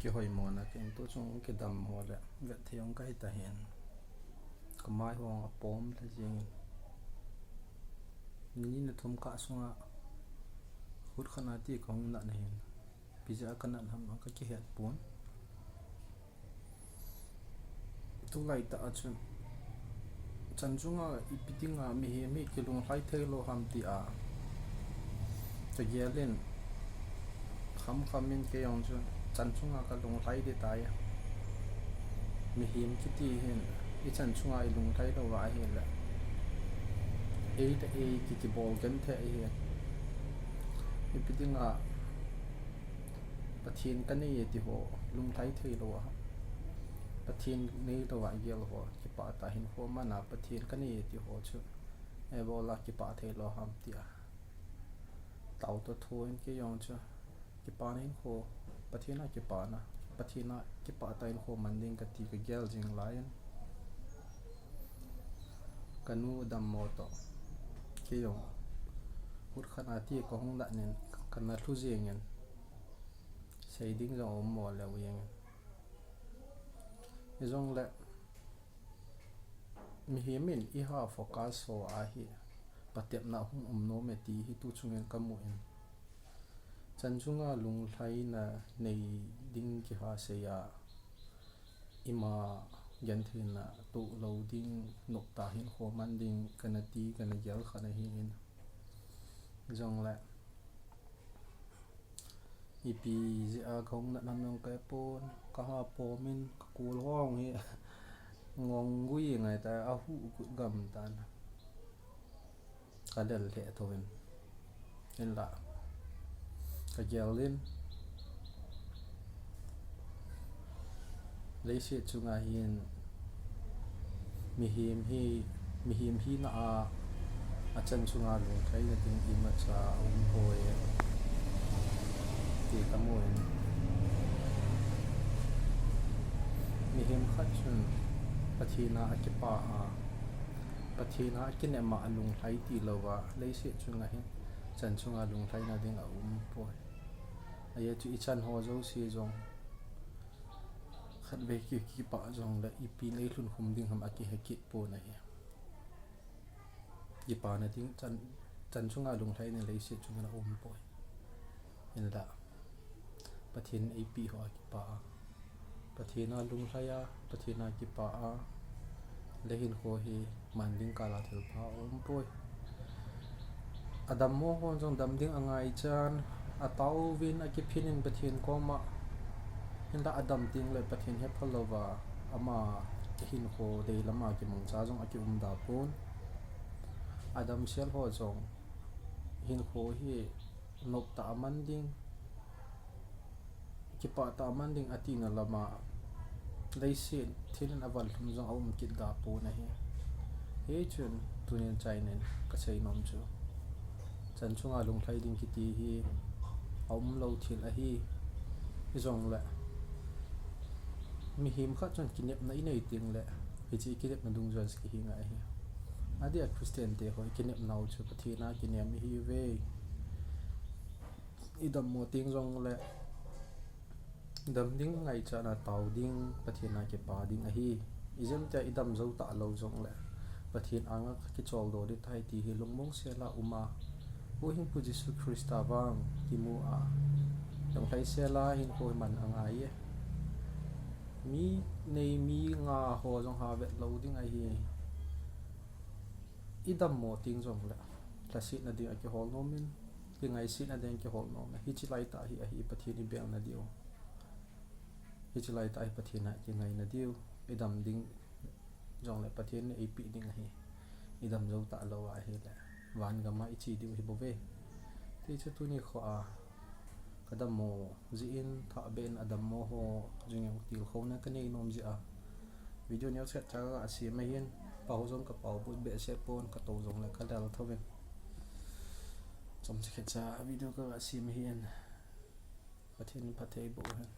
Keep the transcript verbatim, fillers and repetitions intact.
Kihoimo na ken tu chung kidam ho le vet thei ong kahi tahin. Kamai ho apom le jing. Ni ni na thum kah sunga hut khat na ti kahung nat nahin. Pija kanat ham ka kihet pon. Tulai ta a chun chan chunga ipi dinga mihem hi kilunglhai thei lou ham ti a kagel in, kham kham in kei jong chu chan chunga kalunglhai ding tai. Mihem kiti hin i chan chunga ilunglhai lou ahile ei le ei ki kibol genthei ahi. Ipi dinga Pathen kanei e ti ho lunglhai thei lou a, Pathen nei lou a igel ho, kipah tah hinkho man a Pathen kanei e ti ho chu, eh, ibola kipah thei lou ham tia tao to tho in kei jong chu kipana hinkho, Pathen a kipana, Pathen a kipah tah hinkho man ding kati kagel jing lai in, kanu dammo to kei jong hut khat a ti kahung nat nin kana lhu jing in, sei ding jong um mo leu jeng in. Hijongle mihem in iha focus ho ahi patepna hung um nom e ti hi tu chungin kamu in. Chan chunga lunglhaina nei ding kiha sei a, ima gentheina toh lou ding, nop tah hinkho man ding kana ti kana gel khat ahi in. Jongle ipi jeh a kahung nat ham jong kahe pon, kaha pom in, kakol ho hi ngong gui ngai ta, ahu kut gam tan. Kalel lheh tho in, inla kagel in, leiset chunga hin mihem hi, mihem hina a, achan chunga lunglhaina ding imacha aum poi ti kamu in. Mihem khat chun Pathen a akipah a, Pathen a akinep a alunglhai ti louva, leiset chunga hin chan chunga lunglhaina ding aum poi. Ajeh chu ichan ho jouse jong khatvei ki, kipah jongle ipi nei lhun khum ding ham akihe kit pon ahi. Kipana ding chan, chan chunga lunglhaina leiset chunga aum poi. Inla Pathen eipeh ho a kipah a, Pathen a lunglhai a, Pathen a kipah a le hinkho hi man ding kal a thilpha aum poi. Adammo hon jong dam ding angaichan, ataovin akiphin in Pathen koma, hinla adam tengle Pathen hepha louva ama hinkho deilam a kimangcha jong akium da pon. Adamsel ho jong hinkho hi nop tah a man ding, kipah tah a man ding atina lama leiset thil in aval lhum jong aum kit da pon ahi. Hichun tunin chainin kasei nom chu, chan chunga lunglhai ding kiti hi aum lou thil ahi. Hijongle mihem khat chun kinepna inei tengle hiche kinepna dungjui a kihi ngai ahi. Adeh a Christian te ho kinepnau chu Pathen a kinem ihiuve. Idammo teng jongle dam ding ngaichan a tao ding, Pathen a kipa ding ahi. Ijemtia idam jou talou jongle Pathen anga kicholdo ding tai ti hi lungmong sel a um a, Huhhingpu Jesu Christa vang kimu a, lunglhai sel a hinkho hi man angai e. Mi nei mi nga ho jong ha vet lou ding ahi. Idammo teng jongle lhasetna ding a kihol nom in, kingaisetna ding kihol nom in, hiche laitah hi ahi Pathen ibelna diu. Hiche laitah hi Pathen a kingaina diu. Idam ding jongle Pathen in eipeh ding ahi. Idam jou talou ahile van gam a iche diu hibouve. Tichu tuni kho a kadammo jeh in thahbeh in adammo ho jong tilkhouna kanei nom jeh a video neocha cha kasem ahin, pao jong kapao but behseh pon, katou jongle kalel thouvin. Chomcha khat cha video kasem ahin, Pathen in phatthei boh hen.